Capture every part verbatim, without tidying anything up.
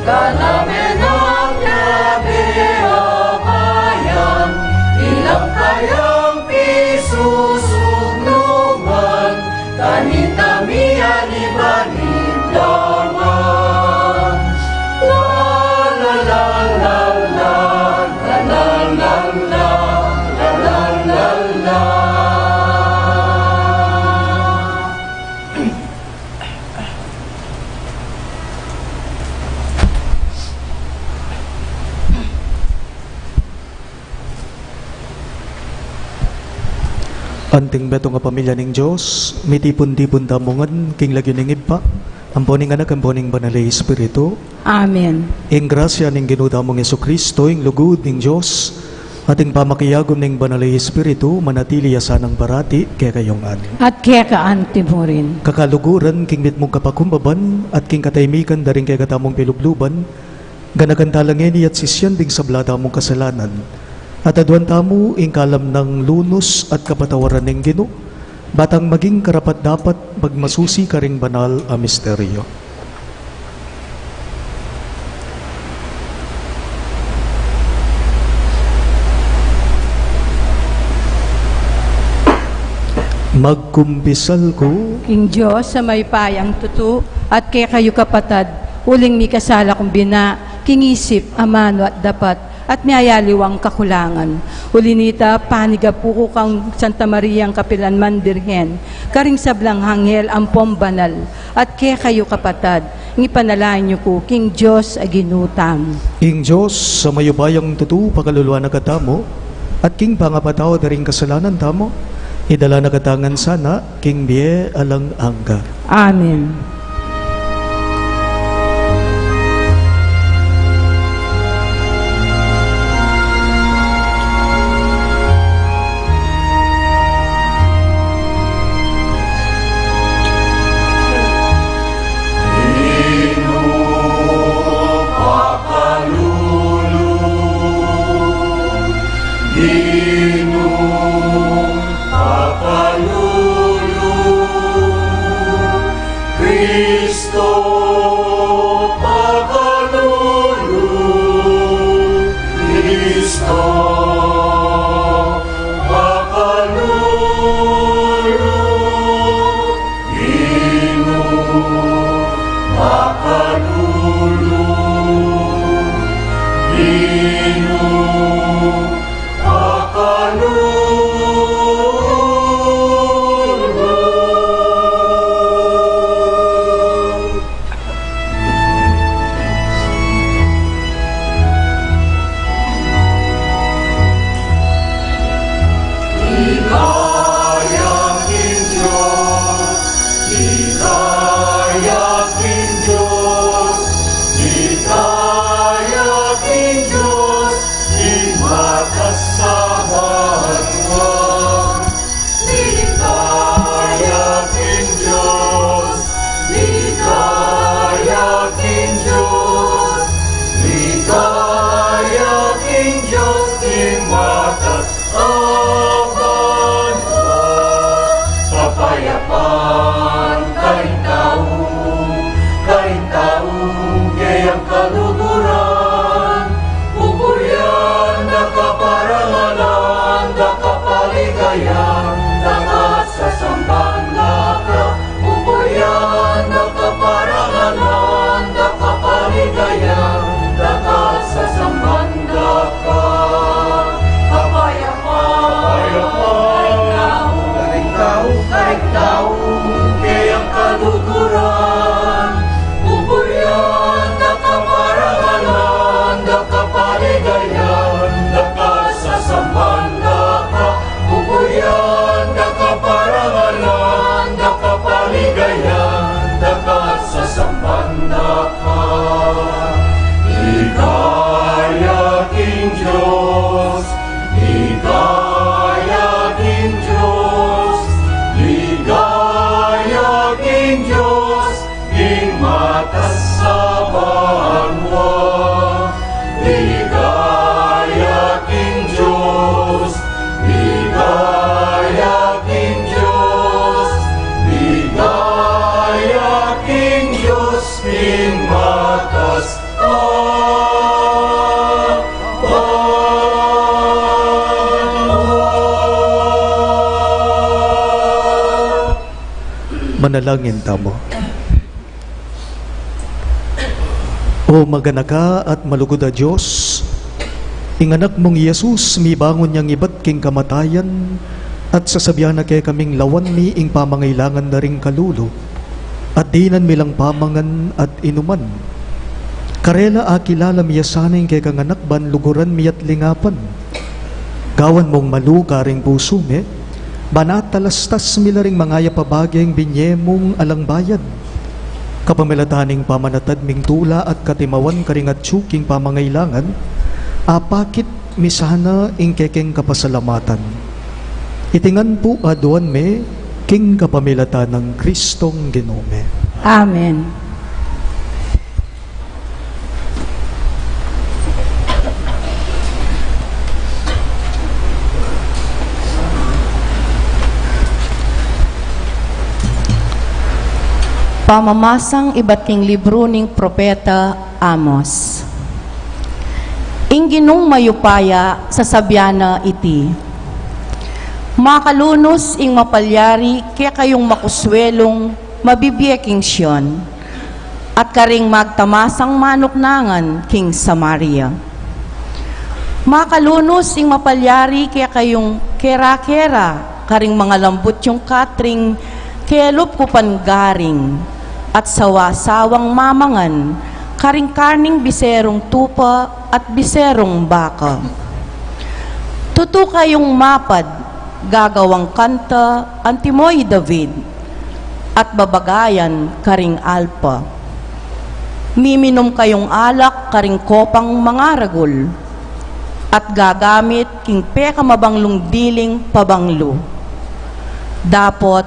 Kalamen a biabe a bayan, ilang kayang pisusugnuban, kanita mialiban ing daman. La, la, la, la, la, la, la, la, la, la, la, la. Anting metung a pamilya ning Dios, mitipun-tipun tamu ngan king lagyu ning Ibpa, ampo ning Anak, ampo ning Banal a Espiritu. Amen. Ing grasya ning Ginu tamung Jesucristo, ing lugud ning Dios, at ing pamakiabe ning Banal a Espiritu, manatili ya sanang parati kekayu ngan. At keka anti mu rin. Kakaluguran, king mitmung kapakumbaban, at king katahimikan da ring kekatamung pilubluban, ganakan tala ngeni at sisian ding sabla tamung kasalanan. At aduan tamu ing kalam nang lunus at kapatawaran ning Ginu, ba tang maging karapat-dapat magmasusi karing banal a misteryo. Magkumpisal ku king Dios a mayupayang tutu, at kekayu kapatad, uling mikasala kung bina, king isip, amanu at dapat, at miyayaliwang kakulangan. Uli nita, panigapu ku kang Santa Mariang kapilanman Birhen, karing sablang anghel ampong banal, at kekayu kapatad, ngipanalangin yu ku king Dios a Ginu tamu. Ing Dios a mayupayang tutu pakaluluan na katamu, at king pangapatawad da ring kasalanan tamu, idala na katamu ngan sana king bie alang angga. Amen. Ginu, pakalulu, Ginu, pakalulu, Kristo, Manalangin tamu. O maganaka at malugud a Dios, ing Anak mung i Jesus, mibangun yang ibat king kamatayan, at sasabian na kekaming lawan mi ing pamangailangan da ring kalulu, at dinan mi lang pamangan at inuman. Karela akilala mi ya sana ing kekang Anak ban luguran mi at lingapan. Gawan mung maluka ring pusu mi, ban atalastas mi la ring mangayap a bage ing binye mung alang bayad. Kapamilatan ning pamanatad ming tula at katimawan karing atyu king pamangailangan, apakit mi sana ing kekeng kapasalamatan. Iti ngan pu aduan mi king kapamilatan nang Kristong Ginu mi. Amen. Pamamasang ibat king libru ning propeta Amos. Ing Ginung mayupaya sasabian na iti: Makalunus ing mapalyari kekayung makuswelung mabibie king Sion, at karing magtamasang manuknangan king Samaria. Makalunus ing mapalyari kekayung kera-kera karing mangalambut yung katring kelupkupan garing, at sawa-sawang mamangan karing karning biserung tupa at biserung baka. Tutu kayung mapad, gagawang kanta antimo i David, at babagayan karing alpa. Miminum kayung alak karing kopang mangaragul, at gagamit king pekamabanglung diling pabanglu. Dapot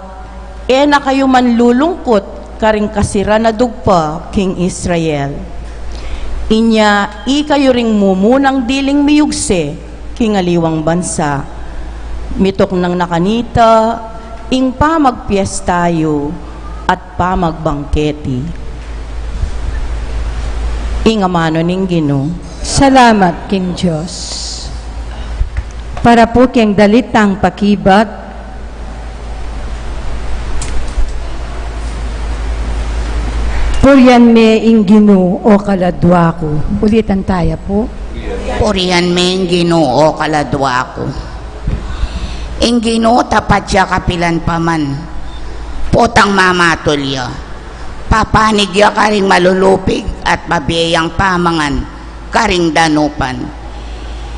e na kayu manlulungkut karing kasiran a dugpa king Israel. Inya ikayu ring mumunang diling miyugse king aliwang bansa. Mituknang na kanita ing pamagpiesta yu at pamagbangketi. Ing amanu ning Ginu. Salamat king Dios. Para pu king dalitang pakibat, purian me ing Ginu, o kaladua ku. Ulitan taya pu. Purian me ing Ginu, o kaladua ku. Ing Ginu tapat ya kapilan pa man. Potang mamatul ya. Papanig ya karing malulupig at mabie yang pamangan karing danupan.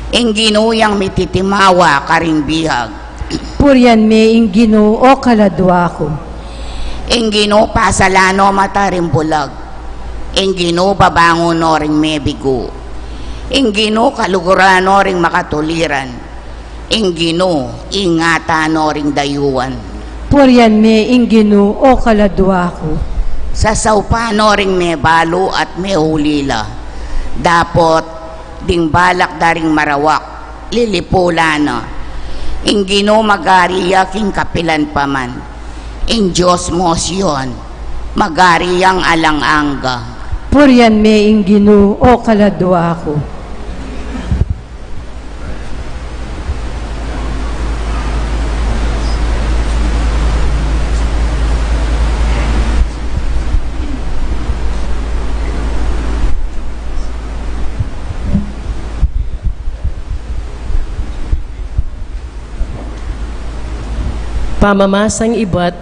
Ing Ginu yang mititimawa karing bihag. Purian me ing Ginu, o kaladua ku. Ing Ginu pasalan no mata ring bulag. Ing Ginu babangun no ring mebigu. Ing Ginu kaluguran no ring makatuliran. Ing Ginu ingatan no ring dayuan. Purian me ing Ginu, o kaladua ku. Sasaupan no ring mebalu at meulila. Dapot ding balak da ring marawak, lilipulan na. Ing Ginu magari ya king kapilan pa man. Ing Dios mu, Sion, magari yang alang angga. Purian me ing Ginu, o kaladua ku. Pamamasang ibat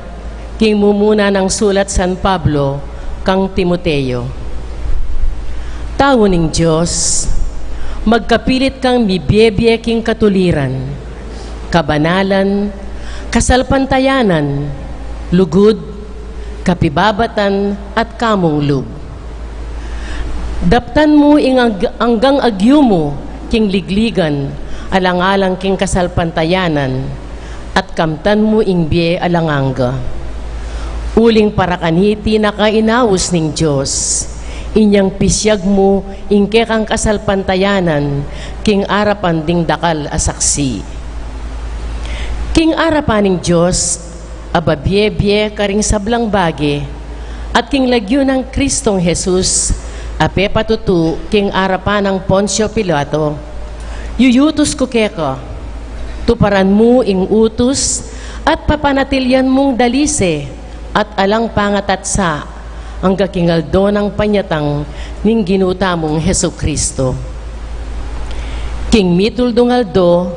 king mumuna nang sulat San Pablo kang Timoteo. Tau ning Dios, magkapilit kang mibiebie king katuliran, kabanalan, kasalpantayanan, lugud, kapibabatan, at kamung lub. Daptan mu ing ang-, anggang agyu mu king ligligan, alang-alang king kasalpantayanan, at kamtan mu ing bie alang angga. Uling para kaniti na ka inaus ning Dios, inyang pisyag mu ing kekang kasalpantayanan king arapan ding dakal a saksi. King arapan ning Dios, a babie-bie karing sablang bage, at king lagyu nang Kristong Jesus, a pepatutu king arapan nang Poncio Pilato, yuyutus ku keka, tuparan mu ing utus, at papanatilyan mung dalise, at alang pangatatsa, angga king aldo nang panyatang ning Ginu tamung Jesucristo. King mituldung aldo,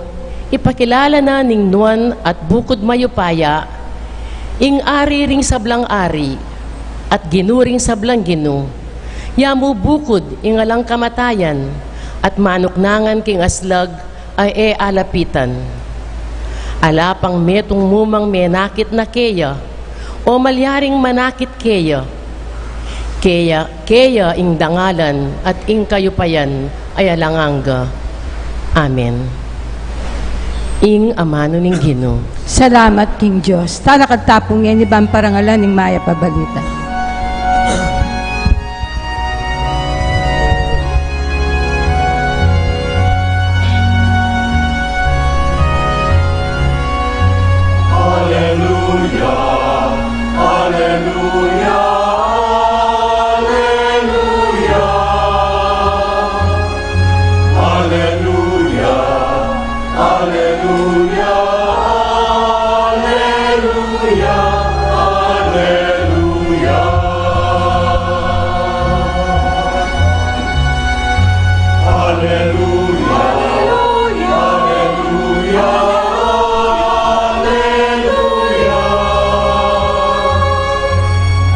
ipakilala na ning nuan at bukud mayupaya, ing Ari ring sablang ari, at Ginu ring sablang ginu, ya mu bukud ing alang kamatayan, at manuknangan king aslag a e alapitan. Ala pang metung mu mang menakit na keya, o malyaring manakit keya. Keya, keya ing dangalan at ing kayupayan a alang angga. Amen. Ing amanu ning Ginu. Salamat king Dios. Talakad ta pu ngeni ban parangalan ing mayap a balita. Aleluya, aleluya, aleluya. Aleluya, aleluya, aleluya, aleluya. Aleluya, aleluya, aleluya.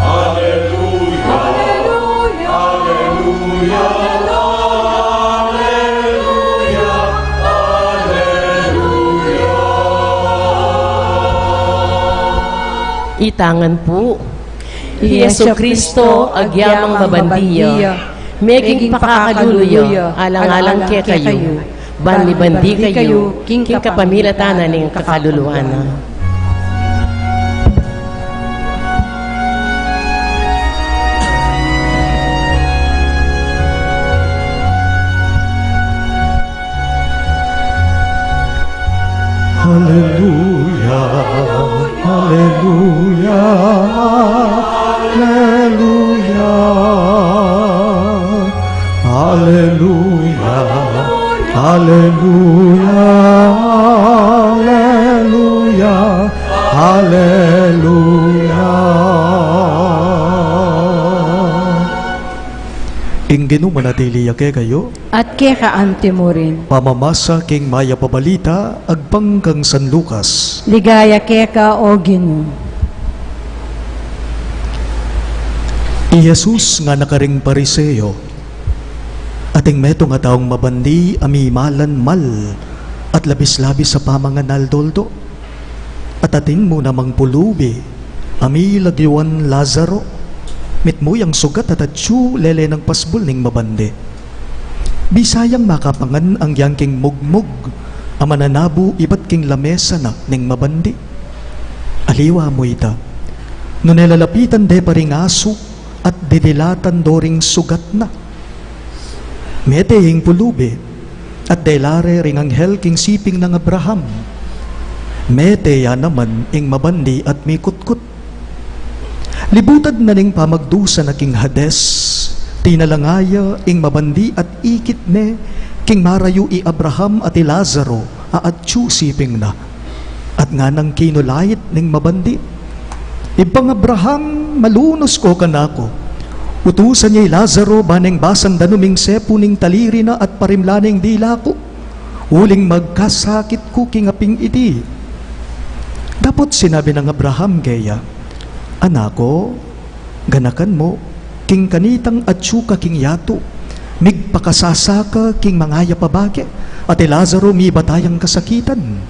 Aleluya, aleluya, aleluya, aleluya. Ita ngan pu, i Jesucristo agyamang mabandi ya, meging pakakalulu ya alang-alang kekayu, ban mibandi kayu king kapamilatan na ning kakaluluan na. Aleluya, aleluya, aleluya. Aleluya, aleluya, aleluya, aleluya. Ing Ginu manatili ya kekayu. At keka anti mu rin. Pamamasa king Mayap a Balita agpang kang San Lucas. Ligaya keka, o Ginu. I Jesus ngana karing Pariseo, ating metung a taung mabandi a mimalan mal at labis-labis a pamangan aldo-aldo. At atin mu namang pulubi a milagyuan Lazaro, mitmu yang sugat at atyu lele nang pasbul ning mabandi. Bisa yang makapangan anggiyang king mugmug a mananabu ibat king lamesa na ning mabandi. Aliwa mu ita, nune lalapitan de pa ring asu at didilatan do ring sugat na. Mete ing pulubi at dela re ring anghel king siping nang Abraham. Mete ya naman ing mabandi at mikutkut. Libutad na ning pamagdusa na king Hades, tinalanga ya ing mabandi at ikit ne king marayu i Abraham at i Lazaro a atyu siping na. At nganang kinulait ning mabandi, "Ibpang Abraham, malunus ko kanaku. Utusan ye i Lazaro ba neng basan da nu ming sepu ning taliri na at parimlan ne ing dila ku, uling magkasakit ku king aping iti." Dapot sinabi nang Abraham keya, "Anak ku, ganakan mu, king kanitang atyu ka king yatu, migpakasasa ka king mangayap a bage, at i Lazaro mibat ya king kasakitan.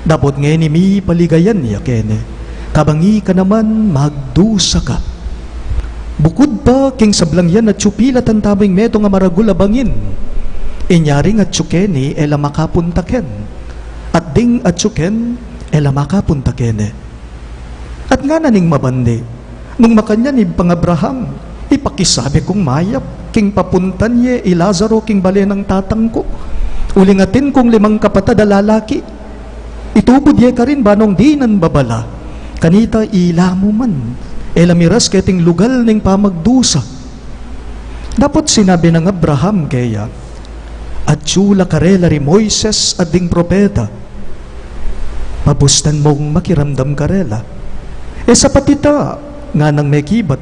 Dapot ngeni mipaligayan ya keni, kabang ika naman magdusa ka." Bukud pa king sablang yan atyu pilatan tamu ing metung a maragul a bangin. Inya ring atyu keni e la makapunta ken, at ding atyu ken e la makapunta keni. At ngana ning mabandi, "Nung makanyan, Ibpang Abraham, ipakisabi kung mayap king papuntan ye i Lazaro king bale nang tatang ku. Uling atin kung limang kapatad a lalaki. Itubud ye karin ba nung dinan babala. Kanita ila mu man e la miras keting lugal ning pamagdusa." Dapot sinabi nang Abraham keya, "Atyu la karela ri Moises at ding propeta. Mabustan mung makiramdam karela. E sapat ita, nganang mekibat.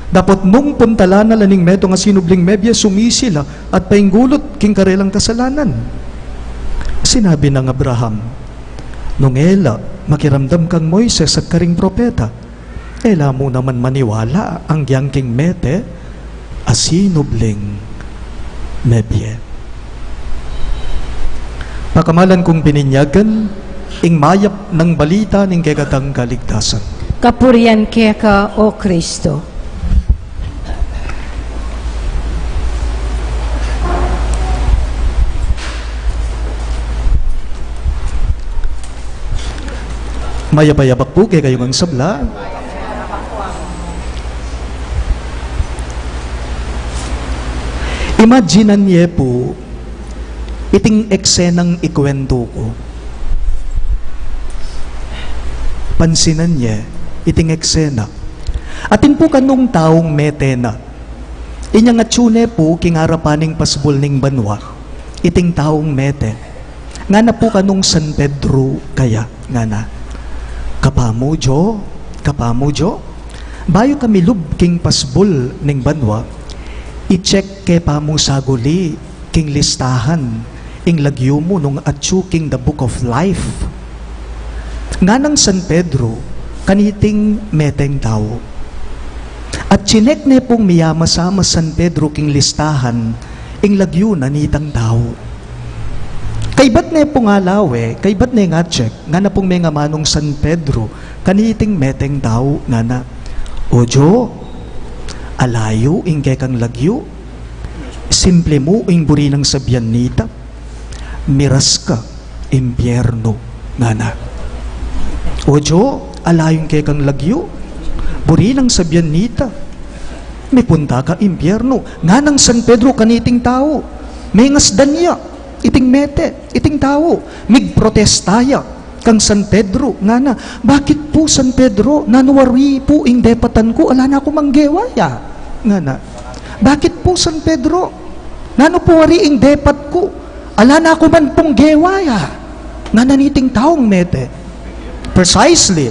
Dapot nung puntalan na la ning metung a sinubling mebie, sumisi la at painggulut king karelang kasalanan. Sinabi nang Abraham, "Nung e la makiramdam kang Moises at karing propeta, e la mu naman maniwala anggyang king mete a sinubling mebie." Pakamalan kung bininyagan ing mayap nang balita ning kekatang kaligtasan. Kapurian keka, O Kristo. Mayap a yabak pu kekayung sabla. Imaginan ye pu iting eksenang ikuwentu ku. Pansinan ye iting eksena. Atin pu kanung taung mete na. Inyang atsu ne pu king arapan ning pasbul ning banua iting taung mete. Ngana pu kanung San Pedro kaya, ngana, "Kapamu Jo, kapamu Jo, bayu ka milub king pasbul ning banua, i-check ke pamu saguli king listahan ing lagyu mu nung atsu king the book of life." Nganang San Pedro kaniting meteng tau. At chinek ne pung miyama-sama San Pedro king listahan ing lagyu na nitang tau. Kaybat ne pung alawe, kaybat ne nga check, ngana pung mengamanung San Pedro kaniting meteng tau, ngana, "O Jo, ala yu ing kekang lagyu. Simple mu ing buri nang sabian nita, miras ka impyernu," ngana. "O Jo, ala yu ing kekang lagyu. Buri nang sabian nita, mipunta ka impyernu," nganang San Pedro kaniting tau. Mengasdan ya iting mete, iting tau. Migprotesta ya kang San Pedro, ngana, "Bakit pu, San Pedro? Nanu wari pu ing depatan ku? Ala na ku mang gewa ya," ngana. "Bakit pu, San Pedro? Nanu pu wari ing depat ku? Ala na ku man pung gewa ya," ngana niting taung mete. Precisely.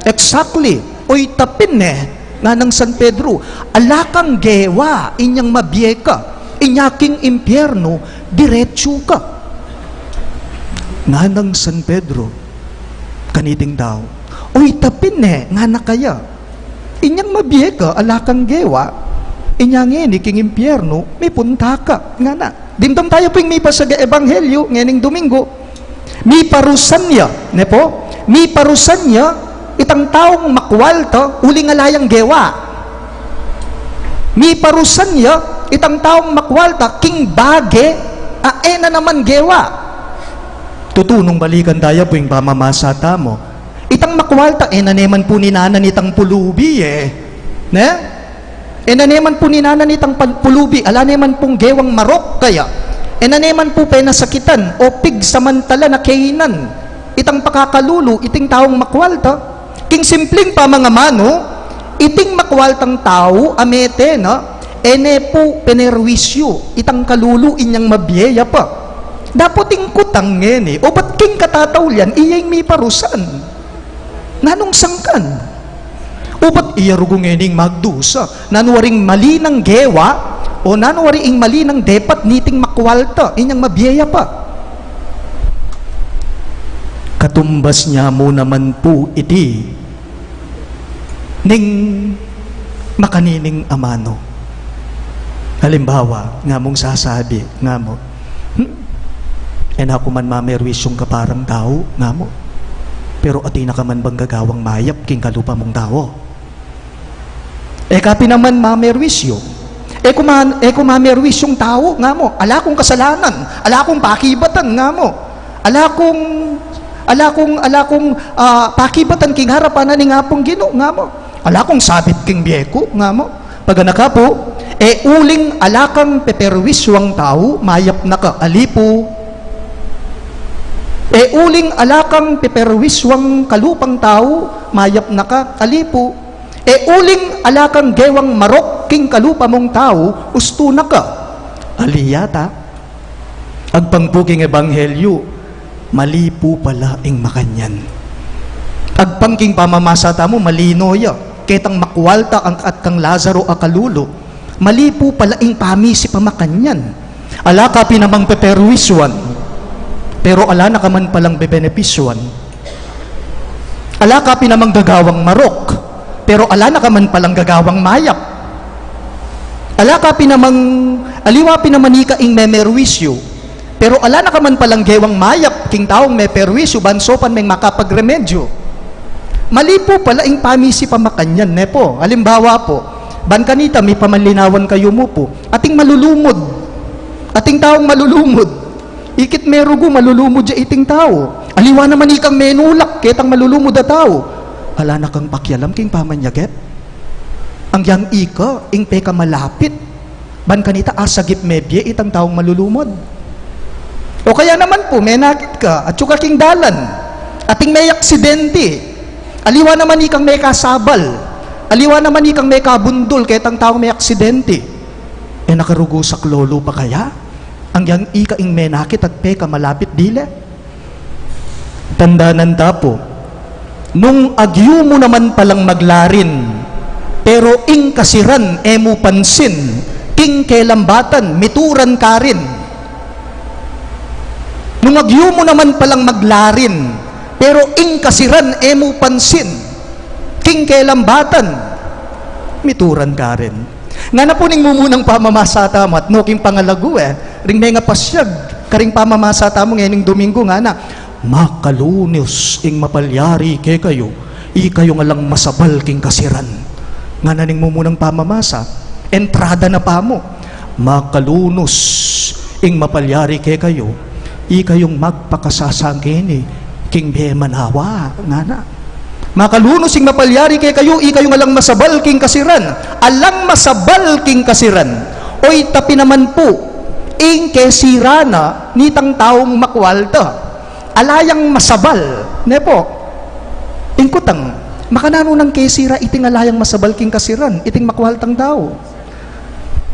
Exactly. Oy, tapin ne, nganang San Pedro, "Ala kang gewa, inyang mabie ka, inya king impyernu diretsu ka." Nganang San Pedro kaniting tau, "Oy, tapin ne, ngana kaya, inyang mabie ka, ala kang gewa, inya ngeni king impyernu mipunta ka," ngana. Dimdam taya pu ing mipasag a ebanghelyu ngening Domingo. Miparusan ya, ne pu? Miparusan ya itang taung makwalta uling ala yang gewa. Miparusan ya itang taung makwalta king bage a e na naman gewa. Tutu, nung balikan taya pu ing pamamasa tamu, itang makwalta, e na ne man pu ninanan itang pulubi, e. Ne? E na ne man pu ninanan itang pal-, pulubi, ala ne man pung gewang marok kaya. E na ne man pu penasakitan o pigsamantalan a kainan itang pakakalulu iting taung makwalta. King simpling pamangamanu, iting makwaltang tau a mete na, e ne pu penerwisyu itang kalulu inyang mabie ya pa. Dapot ing kutang ngeni, obat king katataulian, iya ing miparusan. Nanung sangkan? Obat iya rugu ngening magdusa, nanu waring mali nang gewa, o nanu wari ing mali nang depat niting makwalta inyang mabie ya pa? Katumbas nya mu naman pu iti ning makanining amanu. Halimbawa, nga mung sasabi, nga mu, "Hmm? E na ku man mamerwisyung kaparang tau," nga mu. "Pero atin na ka man bang gagawang mayap king kalupa mung tau? E ka pin naman mamerwisyu. E ku man, e ku mamerwisyung tau," nga mu. "Ala kung kasalanan, ala kung pakibatan," nga mu. "Ala kung, ala kung, ala kung, ah, pakibatan king arapan na ning Apung Ginu," nga mu. "Ala kung sabit king bie ku," nga mu. Paganaka pu, "E uling ala kang peperwisyuang tau, mayap na ka, ali pu. E uling ala kang peperwisyuang kalupang tau, mayap na ka, ali pu. E uling ala kang gewang marok king kalupa mung tau, ustu na ka, ali yata." Agpang pu king ebanghelyu, mali pu pala ing makanyan. Agpang king pamamasa tamu, malino ya. Ketang makwalta ang at kang Lazaro a kalulu. Mali pu pala ing pamisip a makanyan. Ala ka pin namang peperwisyuan, pero ala na ka man palang bebenepisyuan. Ala ka pin namang gagawang marok, pero ala na ka man palang gagawang mayap. Ala ka pin namang, aliwa pin naman ika ing memerwisyu, pero ala na ka man palang gewang mayap king taung meperwisyu, ban saupan meng makapagremedyu. Mali pu pala ing pamisip a makanyan, ne pu. Alimbawa pu, ban kanita, mipamanlinawan kayu mu pu. Ating malulumud. Ating taung malulumud. Ikit merugu, malulumud ya iting tau. Aliwa naman ikang menulak ketang malulumud a tau. Ala na kang pakialam king pamanyagit. Angyang ika ing pekamalapit, ban kanita asagip me bie itang taung malulumud. O kaya naman pu, menakit ka, atyu ka king dalan, ating meaksidenti. Aliwa naman ikang mekasabal. Aliwa naman ikang mekabundul ketang taung meaksidenti. E na ka rugu saklolo pa kaya? Angyang ika ing menakit at pekamalapit dile. Tandanan ta pu, nung agyu mu naman palang maglarin, pero ing kasiran e mu pansin, king kelambatan mituran ka rin. Nung agyu mu naman palang maglarin, pero ing kasiran e mu pansin, king kelambatan mituran ka rin. Ngana pu ning mumunang pamamasa tamu, at no king pangalagu, e, ring mengapasyag karing pamamasa tamu ngening Domingo, ngana, "Makalunus ing mapalyari kekayu, ikayu nga lang masabal king kasiran." Ngana ning mumunang pamamasa, entrada na pamu, "Makalunus ing mapalyari kekayu, ikayung magpakasasangkeni king bie manawa," ngana. "Makalunus ing mapalyari kekayu, ikayu nga lang masabal king kasiran." Alang masabal king kasiran. Oyta pin naman pu, ing kesira na nitang taung makwalta, ala yang masabal, ne pu. Ing kutang, makananu nang kesira iting ala yang masabal king kasiran, iting makwaltang tau?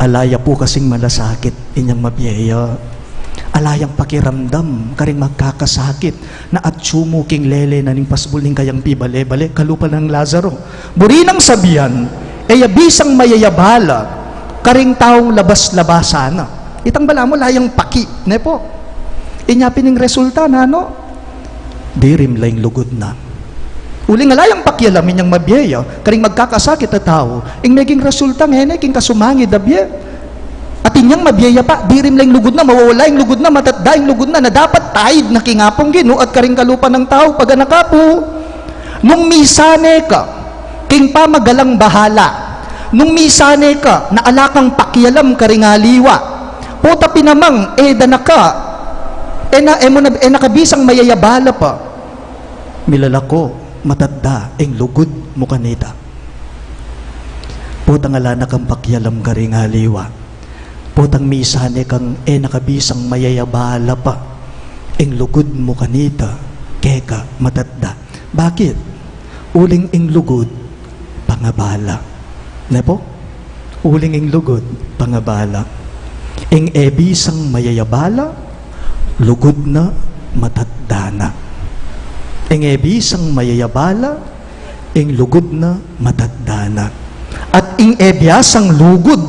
Ala ya pu kasing malasakit inyang mabie ya. Ala yang pakiramdam karing magkakasakit na atyu mu king lele na ning pasbul ning kayang pibale-bale, kalupa nang Lazaro. Buri nang sabian, e ya bisang mayayabala karing taung labas-labasan na. Itang balamu, ala yang paki, ne pu. Inya pin ing resulta, nanu? Dirim la ing lugud na. Uling ala yang pakialam inyang mabie ya karing magkakasakit a tau, ing meging resulta ngeni king kasumangid a bie. At inyang mabie ya pa, dirim la ing lugud na, mawawala ing lugud na, matatda ing lugud na, na dapat taid na king Apung Ginu at karing kalupa nang tau, paganaka pu. Nung misane ka king pamagalang bahala, nung misane ka na ala kang pakialam karing aliwa, pota pin namang e da na ka, e na, e mu na, e na ka bisang mayayabala pa. Milalako, matatda ing lugud mu kanita. Potang ala na kang pakialam karing aliwa, potang misane kang e na ka bisang mayayabala pa, ing lugud mu kanita keka matatda. Bakit? Uling ing lugud pangabala. Ne pu? Uling ing lugud pangabala. Ing e bisang mayayabala, lugud na, matatda na. Ing e bisang mayayabala, ing lugud na, matatda na. At ing e biasang lugud,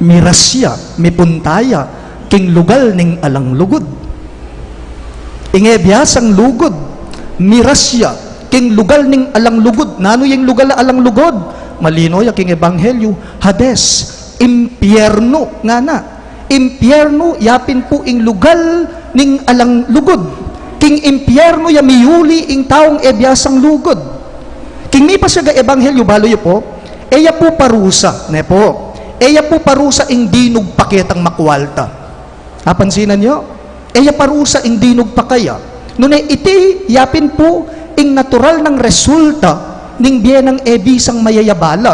miras ya, mipunta ya king lugal ning alang lugud. Ing e biasang lugud, miras ya king lugal ning alang lugud. Nanu ya ing lugal a alang lugud? Malino ya king ebanghelyu, Hades, impiernu, ngana. Impiernu, yapin pu ing lugal ning alang lugud. King impiernu ya miyuli ing taung e biasang lugud. King mipasiag a ebanghelyu, balu yu pu, e ya pu parusa, ne pu? E ya pu parusa ing dinug pa ketang makwalta. Apansinan yu? E ya parusa ing dinug pa kaya. Nune iti, yapin pu ing natural nang resulta ning bie nang e bisang mayayabala.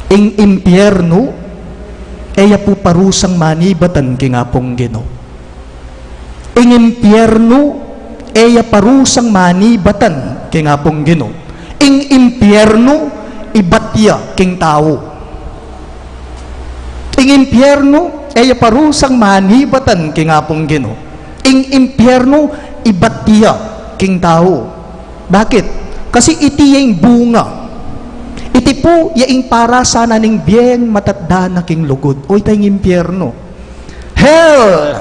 Ing impiernu, e ya pu parusang manibatan king Apung Ginu. Ing impiernu, e ya parusang manibatan king Apung Ginu. Ing impiernu, ibat ya king tau. Ing impiernu, e ya parusang manibatan king Apung Ginu. Ing impiernu, ibat ya king tau. Bakit? Kasi iti ya ing bunga. Iti pu ya ing para sana ning bieng matatda na king lugud. O ita ing impyerno. Hell,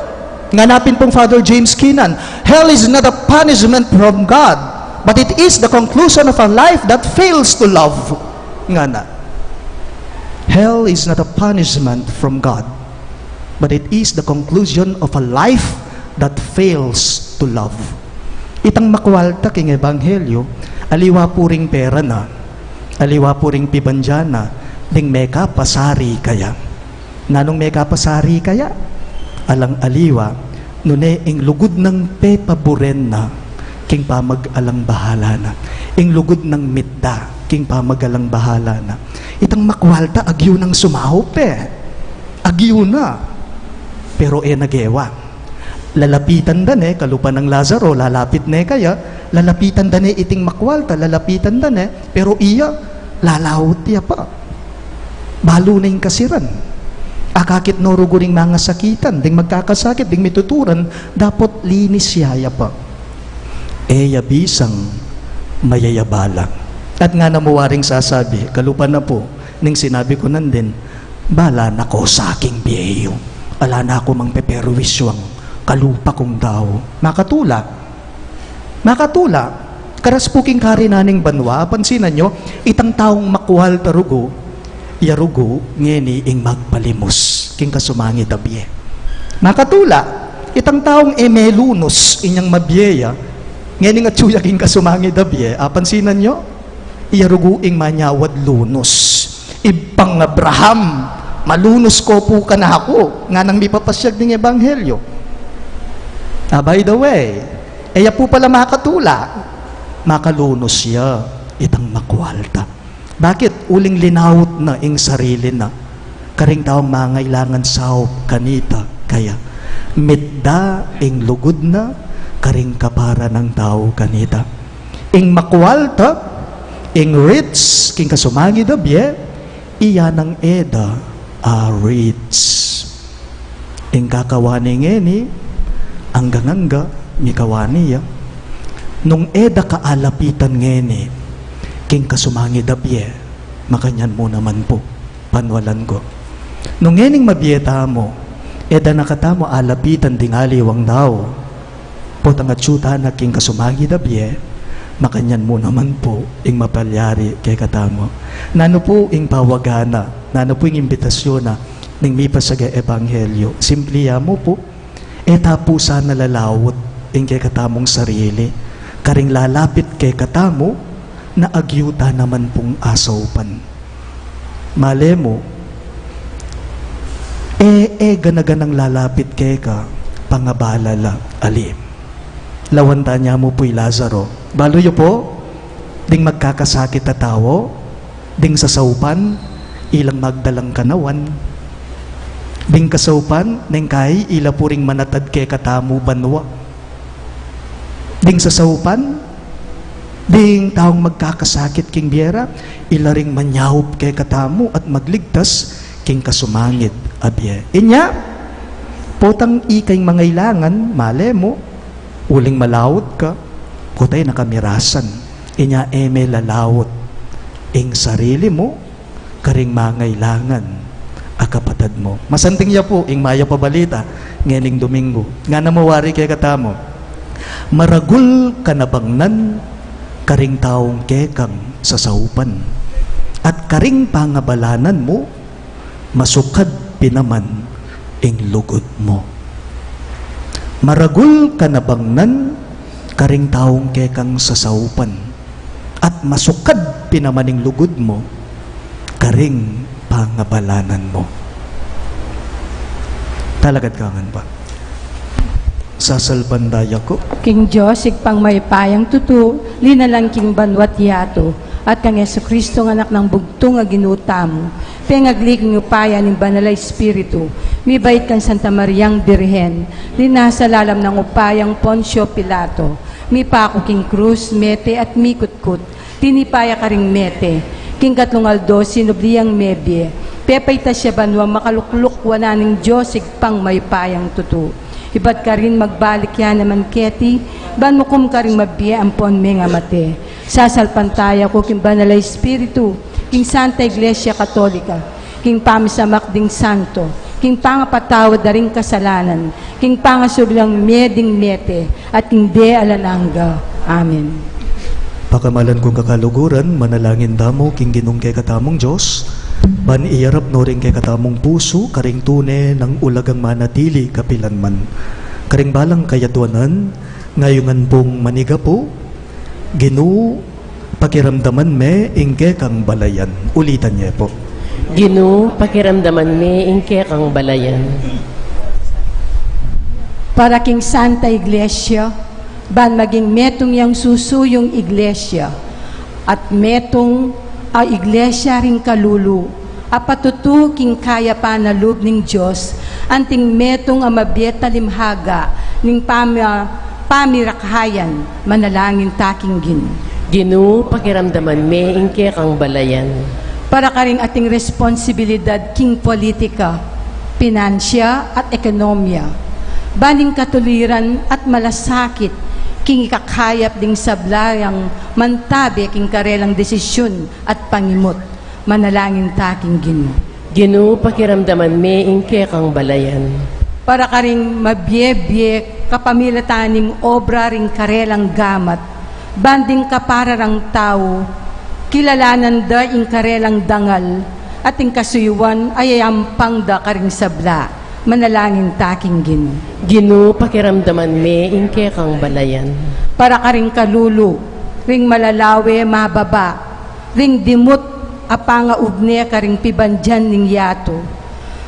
ngana pin pung Father James Keenan, "Hell is not a punishment from God, but it is the conclusion of a life that fails to love." Ngana, "Hell is not a punishment from God, but it is the conclusion of a life that fails to love." Itang makwalta king ebanghelyo, aliwa pu ring pera na, aliwa pu ring pibandian na, ding mekapasari kaya. Nanung mekapasari kaya? Alang aliwa, nune ing lugud nang pepaburen na king pamag-alang bahala na. Ing lugud nang mitda king pamag-alang bahala na. Itang makwalta, agyu nang sumaup e. Agyu na. Pero e na gewa. Lalapitan da ne, kalupa nang Lazaro, lalapit ne kaya, lalapitan da ne iting makwalta, lalapitan da ne, pero iya, lalaut ya pa. Balu na ing kasiran. Akakit no rugu ring mangasakitan, ding magkakasakit, ding mituturan, dapot linis ya ya pa. E ya bisang mayayabala. At ngana mu waring sasabi, kalupa na pu ning sinabi ku nandin, "Bala na ko sa king bie yu. Ala na ku mang peperwisyu ing kalupa kung tau." Makatula. Makatula. Karas pu king karinan ning banua, pansinan yu, itang taung makwalta rugu, ya rugu, ngeni ing magpalimus king kasumangid a bie. Makatula, itang taung e melunus inyang mabie ya, ngeni ing atyu ya king kasumangid a bie, apansinan yu, iya rugu ing manyawad lunus. Ibpang Abraham, malunus ko pu kanaku, nganang mipapasyag ning ebanghelyo. Ah, by the way, e ya pu pala makatula, makalunus ya itang makwalta. Bakit? Uling linaut na ing sarili na karing taung mangailangan saup kanita kaya. Mitda ing lugud na karing kapara nang tau kanita. Ing makwalta, ing rich, king kasumangid a bie, iya nang e da a rich. Ing kakawani ngeni, anggang-angga, mikawani ya. Nung e da ka alapitan ngeni king kasumangid a bie, makanyan mu naman pu, panwalan ku. Nung ngening mabie tamu, e da na katamu alapitan ding aliwang tau, potang atyu tana king kasumangid a bie, makanyan mu naman pu ing mapalyari kekatamu. Nanu pu ing pawagan na, nanu pu ing imbitasyun na ning mipasyag a ebanghelyo? Simpli ya mu pu, e ta pu sana lalaut ing kekatamung sarili karing lalapit kekatamu na agyu ta naman pung asaupan. Male mu, e, e gana-ganang lalapit keka, pangabala la, ali. Lawan tanya mu pu i Lazaro. Balu yu pu, ding magkakasakit a tau, ding sasaupan, ilang magdalang kanawan. Ding kasaupan, neng kai, ila pu ring manatad kekatamu banua. Ding sasaupan, ding taung magkakasakit king bie ra, ila ring manyaup kekatamu at magligtas king kasumangid a bie. Inya, potang ika ing mangailangan, male mu, uling malaut ka, kutay na kamirasan. Inya e me lalaut ing sarili mu, karing mangailangan a kapatad mu. Masanting ya pu ing mayap a balita ngening Domingo. Ngana mu wari kekatamu, maragul ka na bangnan karing taung kekang sasaupan, at karing pangabalanan mu, masukad pin naman ing lugud mu. Maragul ka na bangnan karing taung kekang sasaupan, at masukad pin naman ing lugud mu karing pangabalanan mu. Talakad ka ngan pa. Sasalpantaya ku. King Dios, Ibpang mayupayang tutu, linalang king banua't yatu, at kang Jesucristo, a Anak nang bugtung a Ginu tamu, pengagli king upaya ning Banal a Espiritu, mibait kang Santa Mariang Birhen, linasa lalam nang upayang Poncio Pilato, mipaku king krus, mete at mikutkut, tinipa ya karing mete, king katlung aldo sinubli yang mebie, pepaitas ya banua, makalukluk wanan ning Dios Ibpang mayupayang tutu. Ibat karin magbalik ya naman keti, ban mukum karing mabie ampon mengamate. Sasalpantaya ku king Banal a Espiritu, king Santa Iglesia Katolika, king pamisamak ding santo, king pangapatawad da ring kasalanan, king pangasubling mie ding mete, at king bie alang angga. Amen. Pakamalan kung kakaluguran, manalangin tamu king Ginung kekatamung Dios, ban iyarap no ring kekatamung pusu karing tune nang ulagang manatili kapilanman. Karing balang kayadwanan, ngayungan pung manigapu, Ginu, pakiramdaman me ing kekang balayan. Ulitan ye pu. Ginu, pakiramdaman me ing kekang balayan. Para king Santa Iglesia, ban maging metung yang susuyung iglesia, at metung a iglesia ring kalulu, a patutu king kayapan a lub ning Dios, anting metung a mabie talimhaga ning pama-, pamirakhayan, manalangin ta king Ginu. Ginu, pakiramdaman me ing kekang balayan. Para karing ating responsibilidad king politika, pinansia at ekonomia, ban ing katuliran at malasakit king ikakayap ding sabla yang mantabe king karelang desisyun at pangimut, manalangin ta king Ginu. Ginu, pakiramdaman me ing kekang balayan. Para karing mabie-bie kapamilatan ning obra ring karelang gamat, ban ding kapara rang tau, kilalanan da ing karelang dangal, at ing kasuyuan a yayampang da karing sabla, manalangin ta king Ginu. Ginu, pakiramdaman me ing kekang balayan. Para karing kalulu ring malalawe mababa, ring dimut a pangaubne karing pibandian ning yatu,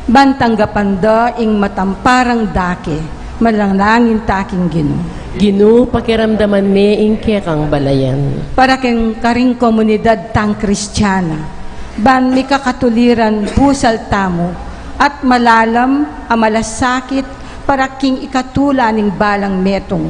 ban tanggapan da ing matamparang dake, manalangin ta king Ginu. Ginu, pakiramdaman me ing kekang balayan. Para king karing komunidad tang Kristiana, ban mikakatuliran pusal tamu, at malalam a malasakit para king ikatula ning balang metung,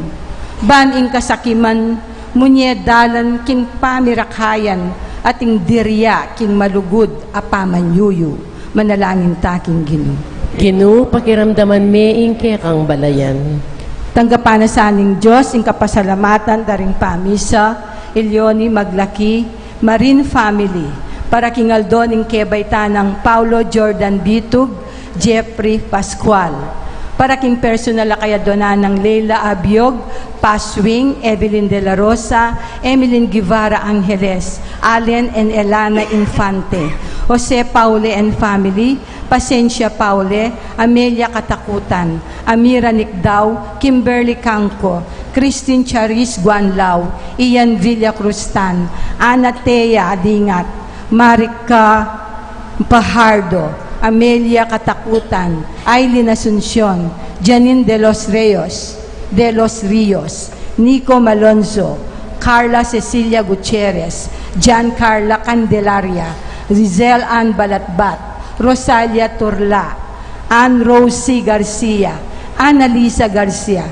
ban ing kasakiman munye dalan king pamirakhayan, at ing dirya king malugud a pamanyuyu, manalangin ta king Ginu. Ginu, pakiramdaman me ing kekang balayan. Tanggapan na sa ning Dios ing kapasalamatan da ring pamisa, Elioni Maglaki, Marin family, para king aldo ning kebaitan nang Paulo Jordan Bitug, Jeffrey Pascual. Para king personal a kayadwanan nang Leila Abiog, Paswing, Evelyn De La Rosa, Emeline Guevara Angeles, Allen and Elana Infante, Jose Paule and family, Pasensia Paule, Amelia Katakutan, Amira Nicdao, Kimberly Cangco, Christine Charis Guanlao, Ian Villacruz Tan, Ana Thea Adingat, Marika Pajardo, Amelia Katakutan, Aileen Asuncion, Janine De Los Rios, De Los Rios, Nico Malonzo, Carla Cecilia Gutierrez, Jan Carla Candelaria, Rizal Ann Balatbat, Rosalia Turla, Ann Rosie Garcia, Annalisa Garcia,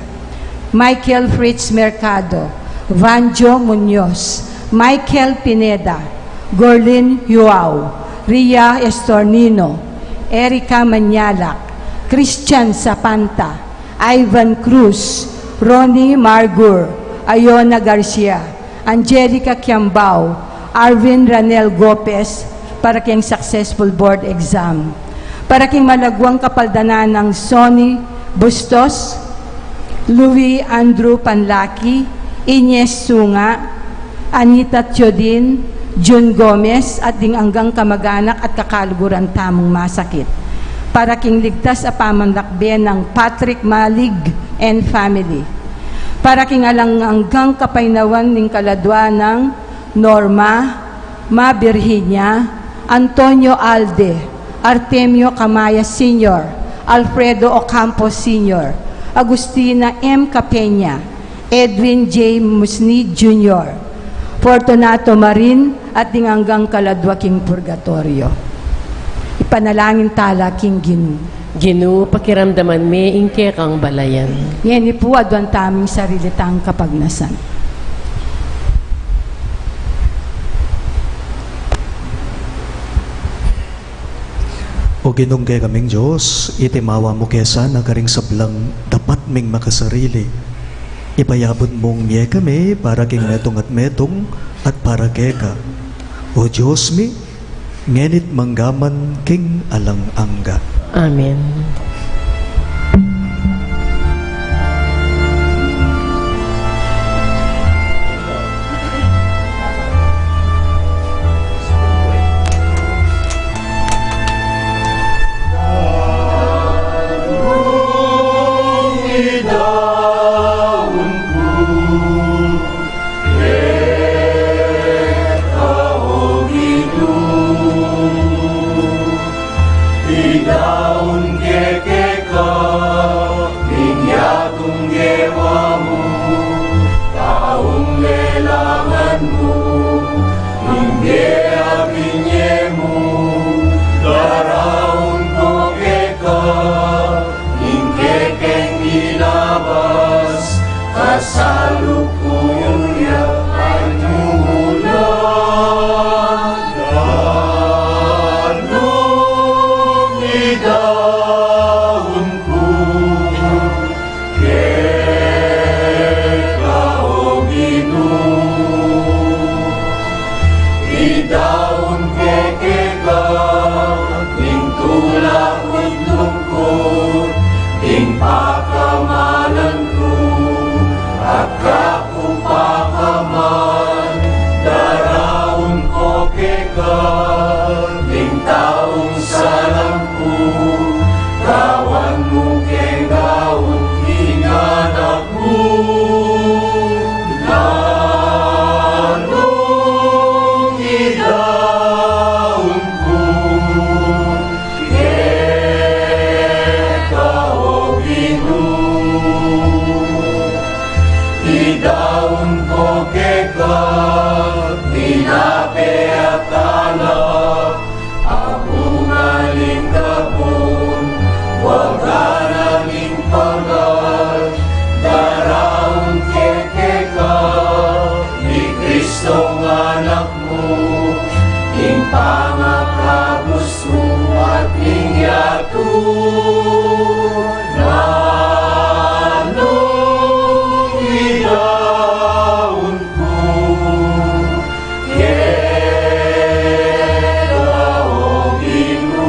Michael Fritz Mercado, Vanjo Muñoz, Michael Pineda, Gorlin Yuao, Ria Estornino, Erica Mañalac, Christian Sapanta, Ivan Cruz, Ronnie Margur, Iona Garcia, Angelica Kiambao, Arvin Ranel Gopez, para king successful board exam. Para king malagwang kapaldanan nang Sonny Bustos, Louis Andrew Panlaki, Ines Sunga, Anita Teodin, Jun Gomez, at ding anggang kamaganak at kakaluguran tamung masakit. Para king ligtas a pamanlakbe nang Patrick Malig and family. Para king alang anggang kapaynawan ning kaladwa nang Norma, Ma Virginia, Antonio Alde, Artemio Camaya Senior, Alfredo Ocampo Senior, Agustina M Capena, Edwin J Musni Junior, Fortunato Marin, at ding anggang kaladwa king purgatoryo. Ipanalangin tala king Ginu. Ginu, pakiramdaman me ing kekang balayan. Ngeni pu, aduan taming sarili tang kapagnasan. O Ginung kekaming Dios, itimawa mu ke sana karing sablang Mat ming makasarili, ipayabut mung mie kami para king metung at metung at para keka, O Dios mi, ngenit manggaman king alang angga. Amen. Idaun ke keka ning yatung gewa mu, taung lelangan mu, ning ge abinye mu, daraun ku keka ning kekeng ilabas, kasalukuyan at nung ulan. Ganung idaun ku keka, O Ginu, idaun ke keka ning tula ku't lungkut, ing pakamalan ku at kapakapaman, daraun ku keka ning taung salang ku, gawan mu keng gaun ning anak mu. Ganung idaun ku keka, O Ginu, idaun ku keka ning ape at alak, a bunga ning gabun, waga na ning pagal, daraun ke keka i Kristong anak mu, ing pangabusu at ning yatu. Ganung idaun ku keka, O Ginu.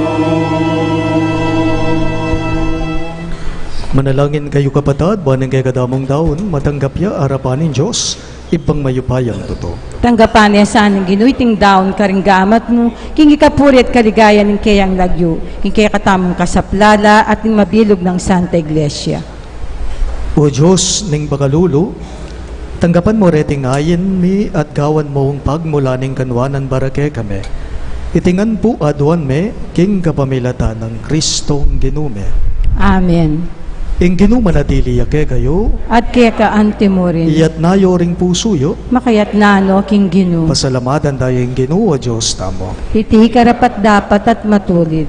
Manalangin kayu, kapatad, ban ing kekadamung daun matanggap ya arapan ning Dios, Ibpang mayupayang tutu. Tanggapan na sa ning Ginu iting daun karing gamat mu, king ikapuri at kaligayan ning keyang lagyu, king kekatamung kasaplalan at ning mabilug nang Santa Iglesia. O Dios ning pakalulu, tanggapan mu reting ain mi at gawan mung pagmula ning kanwanan para kekami. Iti ngan pu aduan mi king kapamilatan nang Kristong Ginu mi. Amen. Ing Ginu manatili ya kekayu. At keka antimurin. Iyatna yu ring pusu yu. Makayatna no king Ginu. Pasalamatan tamu ing Ginu a Dios tamu. Iti karapat-dapat at matulid.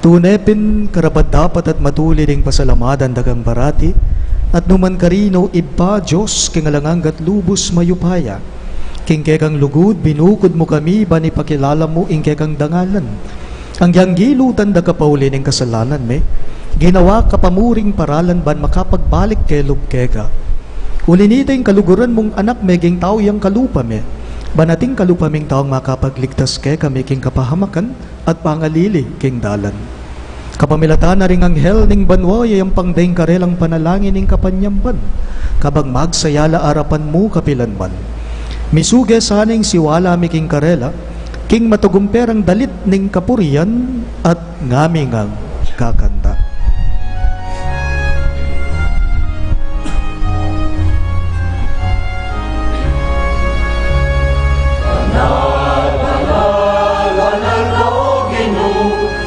Tune pin karapat-dapat at matulid ing pasalamatan da kang parati, at nu man karin, O Ibpa, Dios king alang angga at lubus mayupaya. King kekang lugud binukud mu kami ban ipakilala mu ing kekang dangalan. Agyang gilutan da ka pauli ning kasalanan mi, ginawa ka pa mu ring paralan ban makapagbalik kelub keka. Uli nita ing kaluguran mung Anak, meging tau yang kalupa mi, ban ating kalupa ming taung makapagligtas kekami king kapahamakan at pangalili king dalan. Kapamilatan na ring anghel ning banua, iyayampang da ing karelang panalangin ning kapanyamban, kabang magsaya la arapan mu kapilan man. Misuge sana ing siwala mi king karela, king matagumpe rang dalit ning kapurian at ngamingang kakanta. Banal, banal, banal ka, O Ginu,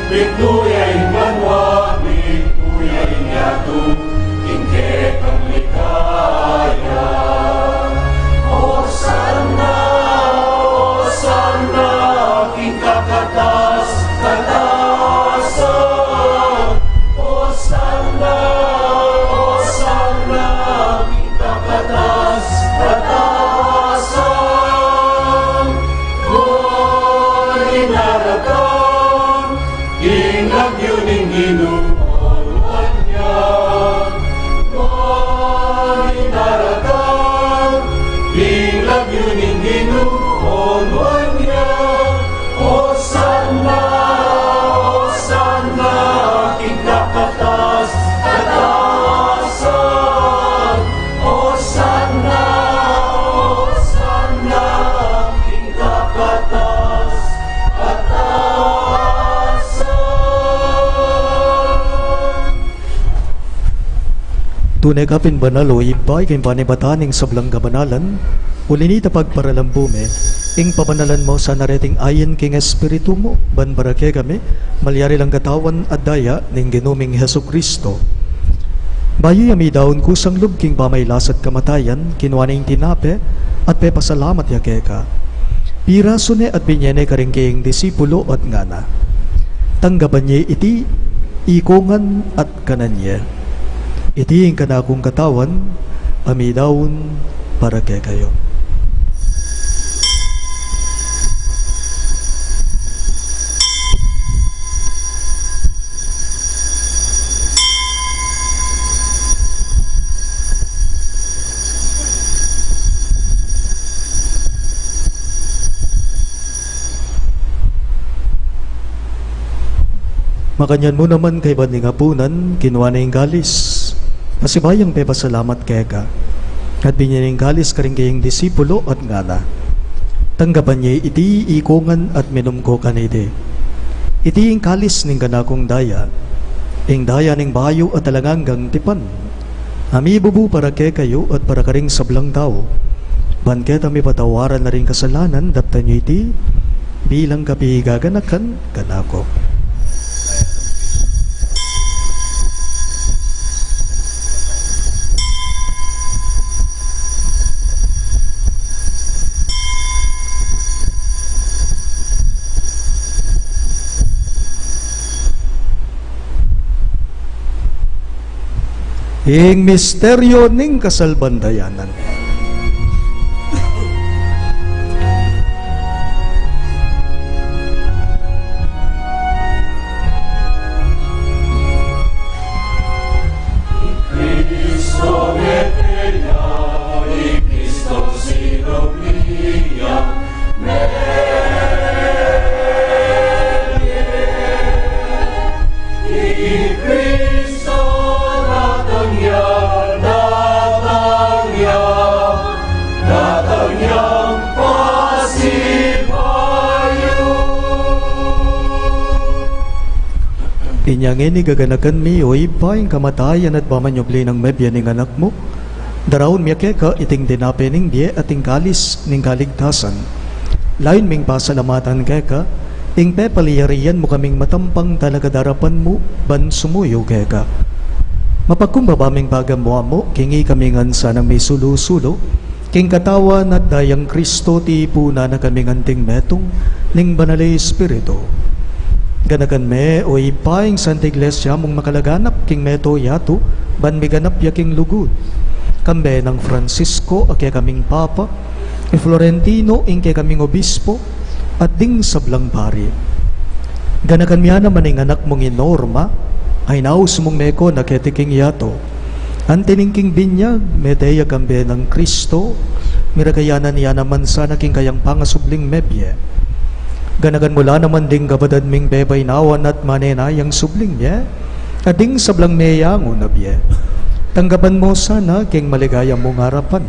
mitmu ya ing banua, mitmu ya ing yatu, king kekang ligaya. Hosanna, Hosanna, king kakatas-katasan. Hosanna, Hosanna, king kakatas-katasan. Uli na datang ing Tune ka pin banal, o Ibpa, king panibatan ning sablang kabanalan, uli na nita pagparalan mu mi ing pabanalan mu sana reting ain king Espiritu mu, ban para kekami malyari lang katawan at daya ning Ginu ming Jesucristo. Bayu ya midaun kusang lub king pamailas at kamatayan, kinua ne ing tinape at pepasalamat ya keka. Pirasu ne at binye ne karing kayang disipulo at ngana: Tanggapan ye iti ikongan at kanan ye. Iti ing kanakung katawan a midaun para kekayu. Makanyan mu naman kaybat ning apunan, kinua ne ing kalis, pasibayu yang pepasalamat keka, at binye ne ing kalis karing kayang disipulo at ngana: Tanggapan ye iti ikongan at minum ko kaniti. Iti ing kalis ning kanakung daya, ing daya ning bayu at alang anggang tipan, a mibubu para kekayu at para karing sablang tau, ban keta mipatawaran la ring kasalanan. Daptan yu iti bilang kapigaganakan kanaku. Ing misteryu ning kasalpantayanan. Inya ngeni gaganakan mi, o Ibpa, ing kamatayan at pamanyubli nang mebie ning Anak mu. Daraun mi keka iting tinape ning bie at ing kalis ning kaligtasan. Layun ming pasalamatan keka ing pepalyarian mu kaming matampang talakad arapan mu ban sumuyu keka. Mapagkumbaba ming pagamu-amu king ikami ngan sanang misulu-sulu king katawan at dayang Kristo, tipunan na kaming anting metung ning Banal a Espiritu. Ganakan me, o Ibpa, ing Santa Iglesia mung makalaganap king meto yatu, ban miganap ya king lugud. Kambe nang Francisco a kekaming Papa, i Florentino ing kekaming Obispo, at ding sablang pari. Ganakan mu ya naman ing anak mung i Norma, a inaus mung meko na keti king yatu. Anti ning king binyag, mete ya kambe nang Kristo, miragayanan ya naman sana king kayang pangasubling mebie. Ganakan mu la naman ding kapatad ming pepainawan at manenayang subling mie, at ding sablang meyangu na bie. Tanggapan mu sana king maligaya mung arapan,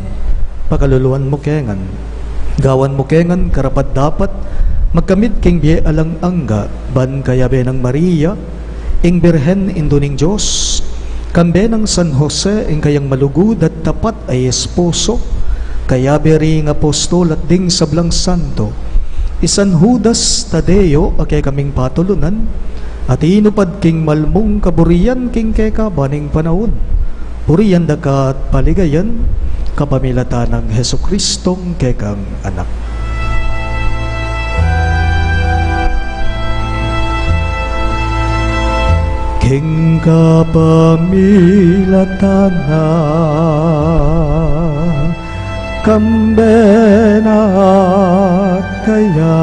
pakaluluan mu ke ngan. Gawan mu ke ngan karapat-dapat magkamit king bie alang angga, ban kayabe nang Maria, ing Birhen Indu ning Dios, kambe nang San Jose, ing kayang malugud at tapat a esposo, kayabe ring apostol at ding sablang santo, i San Judas Tadeo a kekaming patulunan, a tinupad king malmung kaburian king kekaban ning panaun. Purian da ka at paligayan, kapamilatan nang Jesucristong kekang Anak. King kapamilatan na, kambe na at kaya,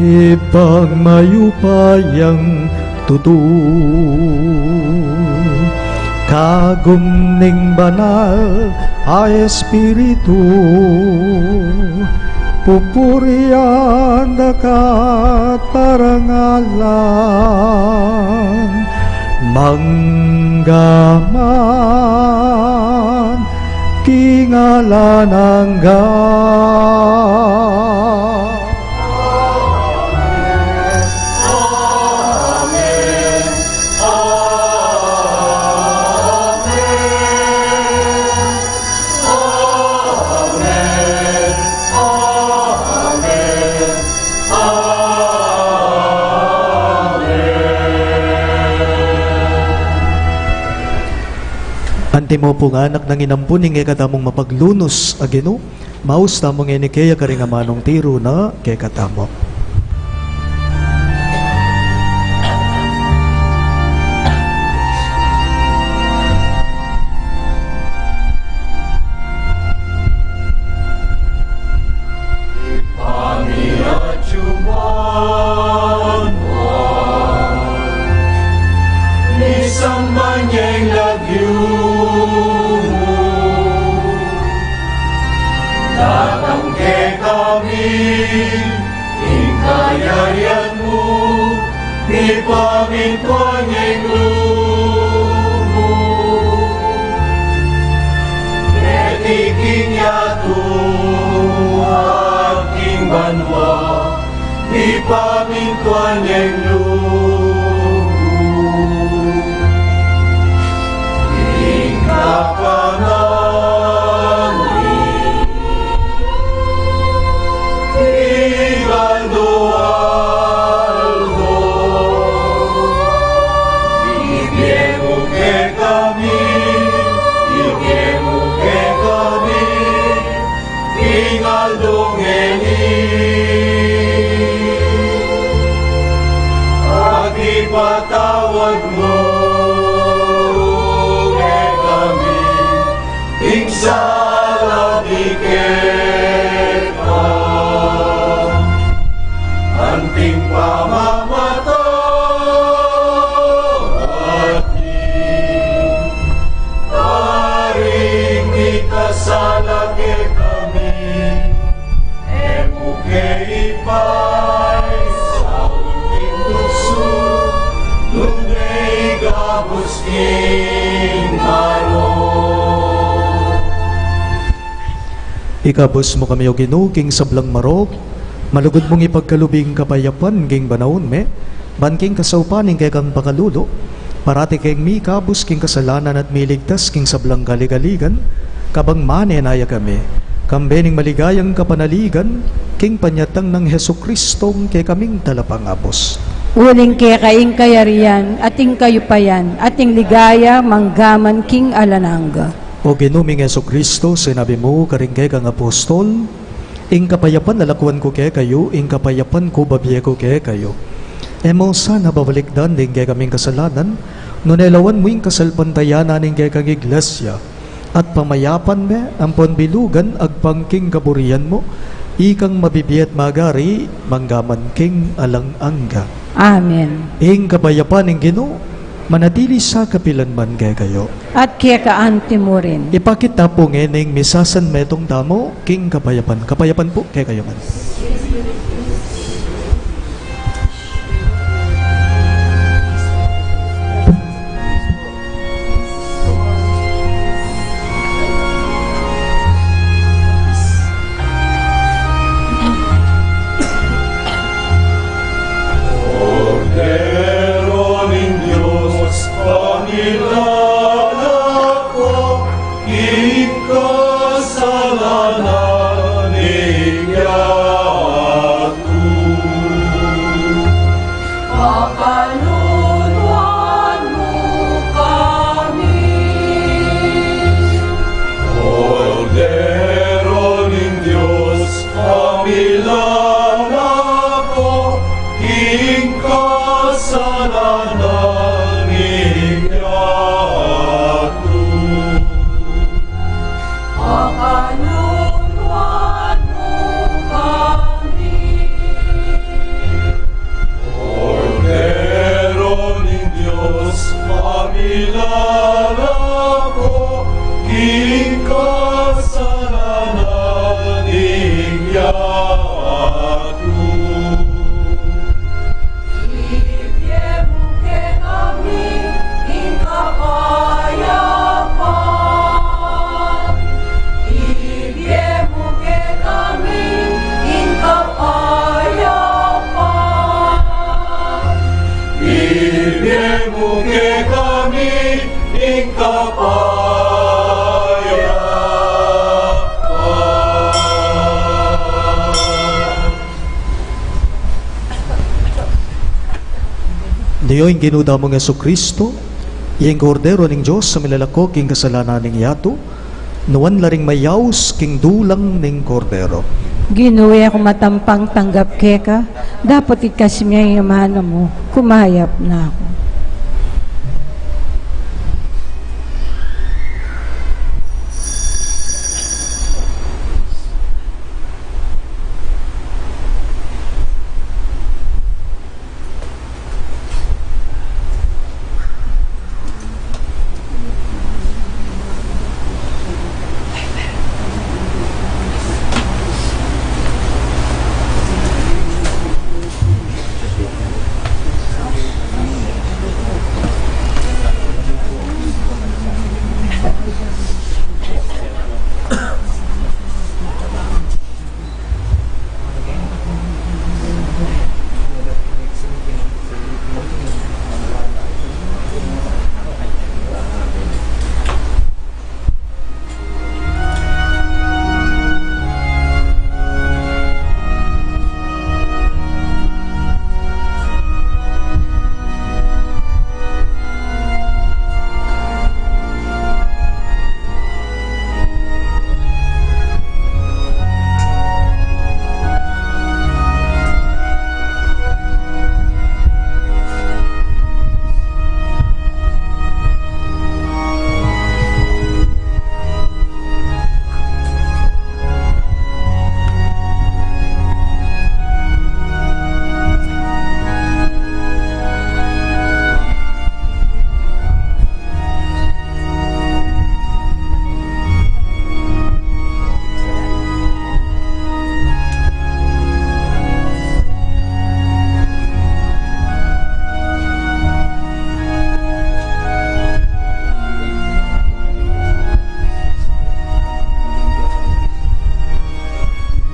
Ibpang mayupayang tutu, kagum ning Banal a Espiritu, pupurian da ka at parangalan, mangga man king alang angga. Amen. Amen. Antimo pung anak nang inampun ing kekatamung mapaglunus a Ginu, maus tamu ngeni kaya karing amanung tiru na kekatamu. Pamiacuban, misamban ya ing lagyu mu, datang kekami ing kayarian mu, mipamintuan ya ing lub mu keti king yatu at king banua, mipamintuan ya ing lub mu. Ing kakanan mi king aldo-aldo, ibie mu kekami, ibie mu kekami king aldo ngeni. At ipatawad mu kekami ing sala mi keka, anting pamamatawad mi karing mikasala kekami. E mu ke ipaisaul king tuksu, nune ikabus king marok. Ikabus mu kami, O Ginu, king sablang marok, malugud mung ipagkalub ing kapayapan king banaun mi, ban king kasaupan ning kekang pakalulu, parati keng mikabus king kasalanan at miligtas king sablang kaligaligan, kabang manenaya kami kambe ning maligayang kapanaligan king panyatang nang Jesucristong kekaming Talapangabus. Uling keka ing kayarian, at ing kayupayan, at ing ligaya, manggaman king alang angga. O Ginu ming Jesucristo, sinabi mu karing kekang apostol, "Ing kapayapan lalakwan ku kekayu, ing kapayapan ku babie ku kekayu." E mu sana babalikdan ding kekaming kasalanan, nune lawan mu ing kasalpantayanan ning kekang Iglesia, at pamayapan me ampon bilugan agpang king kaburian mu, ikang mabibie at magari manggaman king alang angga. Amen. Ing kapayapan ning Ginu manatili sa kapilan man kekayu. At keka anti mu rin. Ipakit ta pu ngening misasanmetung tamu king kapayapan. Kapayapan pu kekayu ngan. Kordero ning Dios, pamilalako ing kasalanan ning yatu. Pakaluluan mu kami. Kordero ning Dios, pamilalako ing kasalanan ning yatu. Pakaluluan mu kami. Kordero ning Dios, pamilalako king kasalanan ning yatu. Ibie mu kekami ing kapayapan. Ibie mu kekami ing kapayapan. Ibie mu kekami ing kapayapan. Diyong Ginu tamung Jesucristo, Ing Kordero ning Dios a milalako king kasalanan ning yatu, nuan la ring mayaus king dulang ning Kordero. Ginu, e ku matampang tanggap keka, dapot ikasi mu ing amanu mu, kumayap na ku.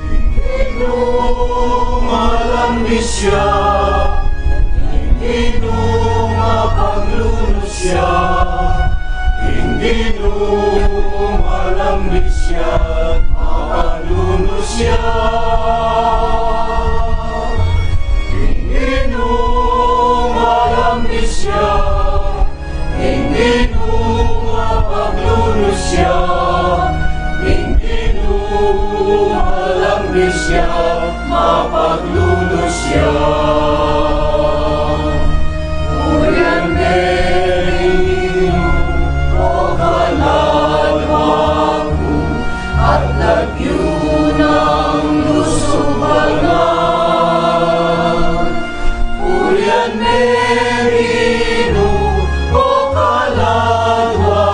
Ing Ginu malambis ya, ing Ginu mapaglunus ya, ing Ginu malambis ya, mapaglunus ya, ing Ginu malambis ya. Ing Ginu mapaglunus ya, ing Ginu malambis ya, mapaglunus ya. Purian me ing Ginu, o kaladwa ku, at lagyu nang lusubal na. Purian me ing Ginu, o kaladwa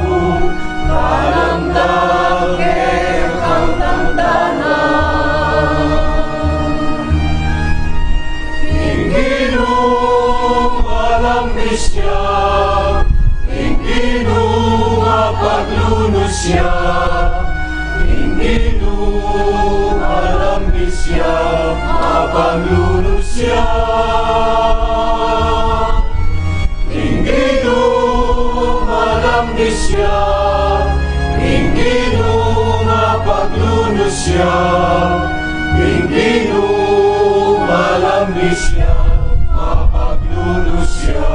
ku, kalamdag kekang tandanan. Ing Ginu malambis ya, ing Ginu mapaglunus ya, ing Ginu malambis ya, mapaglunus ya. Ing Ginu malambis ya, ing Ginu mapaglunus ya, ing Ginu malambis ya, mapaglunus ya.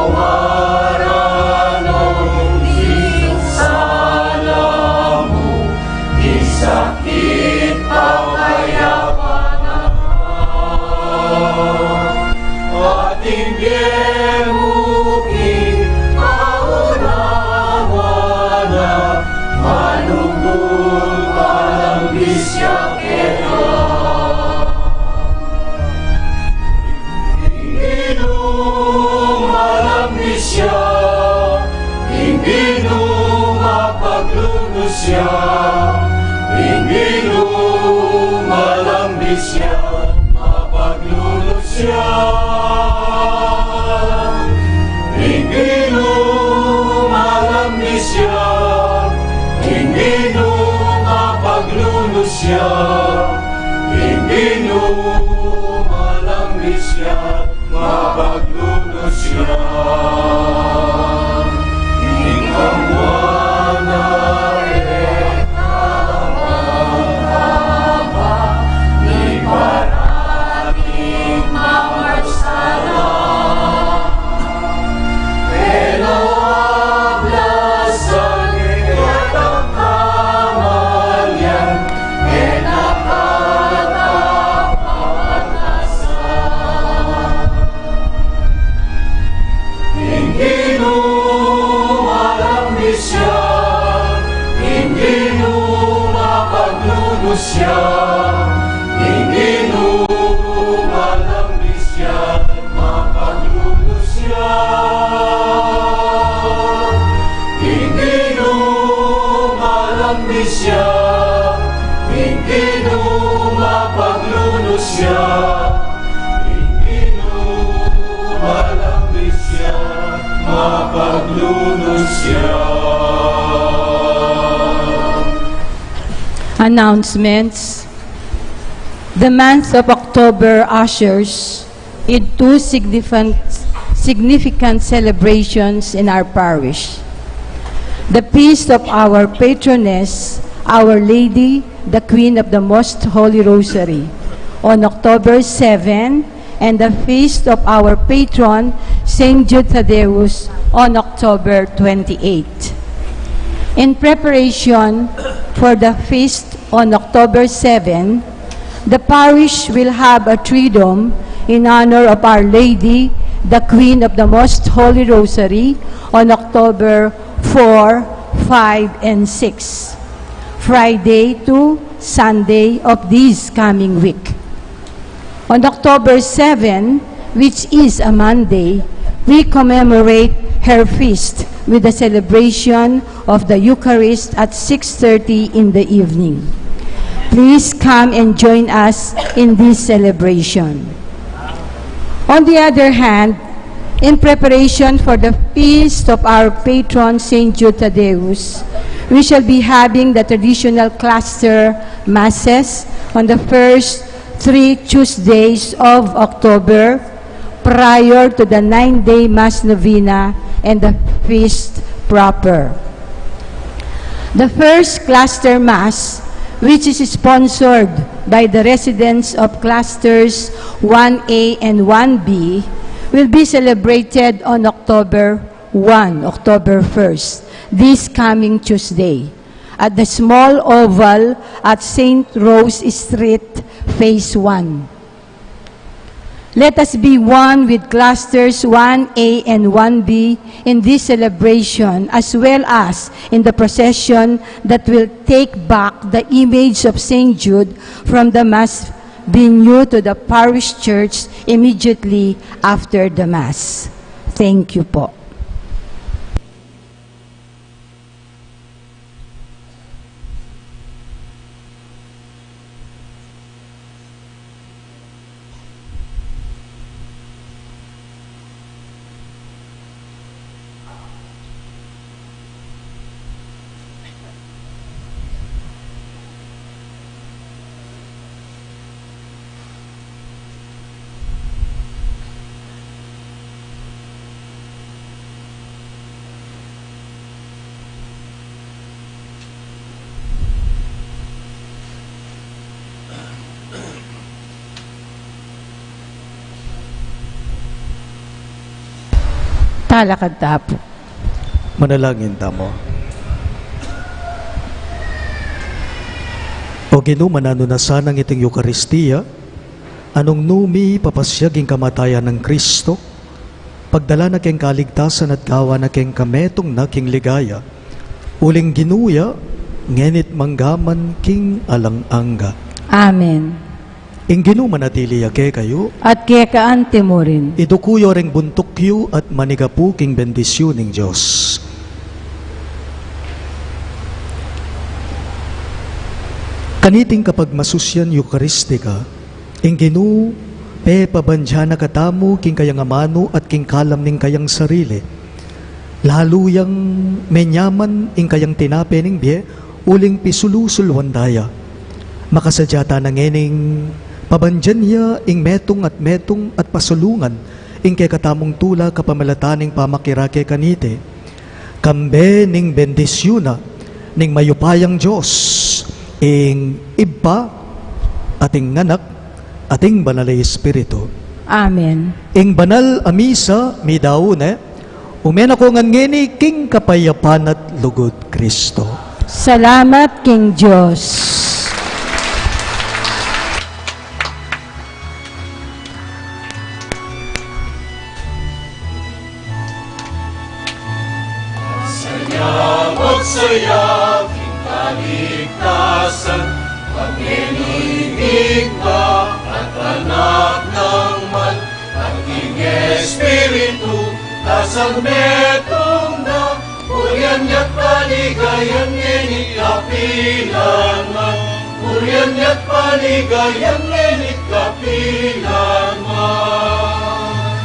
Patawaran no ing sala mu, ing sakit pakayapan na ka. At ing bie mu king kaunawan na, manukul malambis ya keka. Ing Ginu malambis ya, ing Ginu mapaglunus ya, ing Ginu malambis ya, mapaglunus ya. Ing Ginu malambis ya, ing Ginu mapaglunus ya, ing Ginu malambis ya, mapaglunus ya. Ing kamwan na e kabang-kabang, ni parating mamarsala. Siya, ing Ginu malambis ya, mapaglunus ya. Ing Ginu malambis ya, ing Ginu mapaglunus ya, ing Ginu malambis ya, mapaglunus ya. Announcements. The month of October ushers in two significant, significant celebrations in our parish. The feast of our patroness, Our Lady, the Queen of the Most Holy Rosary, on October seven, and the feast of our patron, Saint Jude Thaddeus, on October twenty-eight. In preparation for the feast on October seven, the parish will have a triduum in honor of Our Lady, the Queen of the Most Holy Rosary, on October four, five, and six, Friday to Sunday of this coming week. On October seven, which is a Monday, we commemorate her feast with the celebration of the Eucharist at six thirty in the evening. Please come and join us in this celebration. On the other hand, in preparation for the feast of our patron, Saint Jude Thaddeus, we shall be having the traditional cluster masses on the first three Tuesdays of October, prior to the nine-day Mass Novena and the feast proper. The first cluster Mass, which is sponsored by the residents of clusters one A and one B, will be celebrated on October one, October first, this coming Tuesday, at the small oval at Saint Rose Street, Phase one. Let us be one with clusters one A and one B in this celebration, as well as in the procession that will take back the image of Saint Jude from the Mass venue to the parish church immediately after the Mass. Thank you po. Talakad ta pu. Manalangin tamu. O Ginu, mananu na sana iting Eukaristia, a nung nu mi papasiag ing kamatayan nang Kristo, pagdala na keng kaligtasan at gawan na keng kametung na king ligaya. Uling Ginu ya, ngeni't manggaman king alang angga. Amen. Ing Ginu manatili ya kekayu. At keka anti mu rin. Iduku yu reng buntuk yu at manigapu king bendisyun ning Dios. Kaniting kapagmasusyan Eukaristika, ing Ginu pepabandian na katamu king kayang amanu at king kalam ning kayang sarili. Lalu yang menyaman ing kayang tinape ning bie, uling pisulusulwan da ya. Makasadya tana ngening pabandian ya ing metung at metung at pasulungan ing kekatamung tula kapamilatan ning pamakirake kaniti. Kambe ning bendisyun na ning mayupayang Dios, ing Ibpa, at ing Anak, at ing Banal a Espiritu. Amen. Ing banal a misa midaun ne. Ume na ko ngan ngeni king kapayapan at lugud Kristo. Salamat king Dios. Saya, magsaya king kaligtasan, Ngeni Ibpa at Anak nang Banal, at ing Espiritu, kasan metung na, purian ya't paligayan ngeni't kapilan man. Purian ya't paligayan ngeni't kapilan man.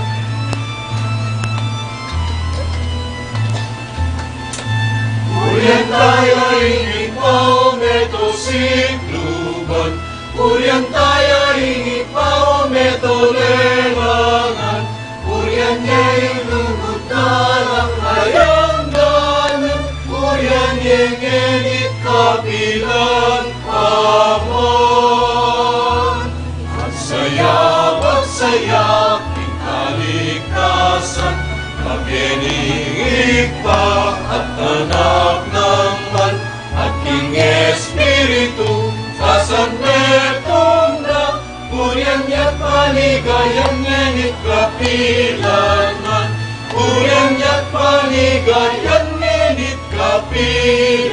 Purian taya ing Ibpa o meto sikluban. Purian taya ing Ibpa o meto lelangan. Purian ya ing lugud na alang ayangganan. Purian ya ngeni't kapilan man. Magsaya, magsaya king kaligtasan, ngeni Ibpa at Anak nang Banal, at ing Espiritu, kasan metung na, purian ya't paligayan ngeni't kapilan man. Purian ya't paligayan ngeni't kapilan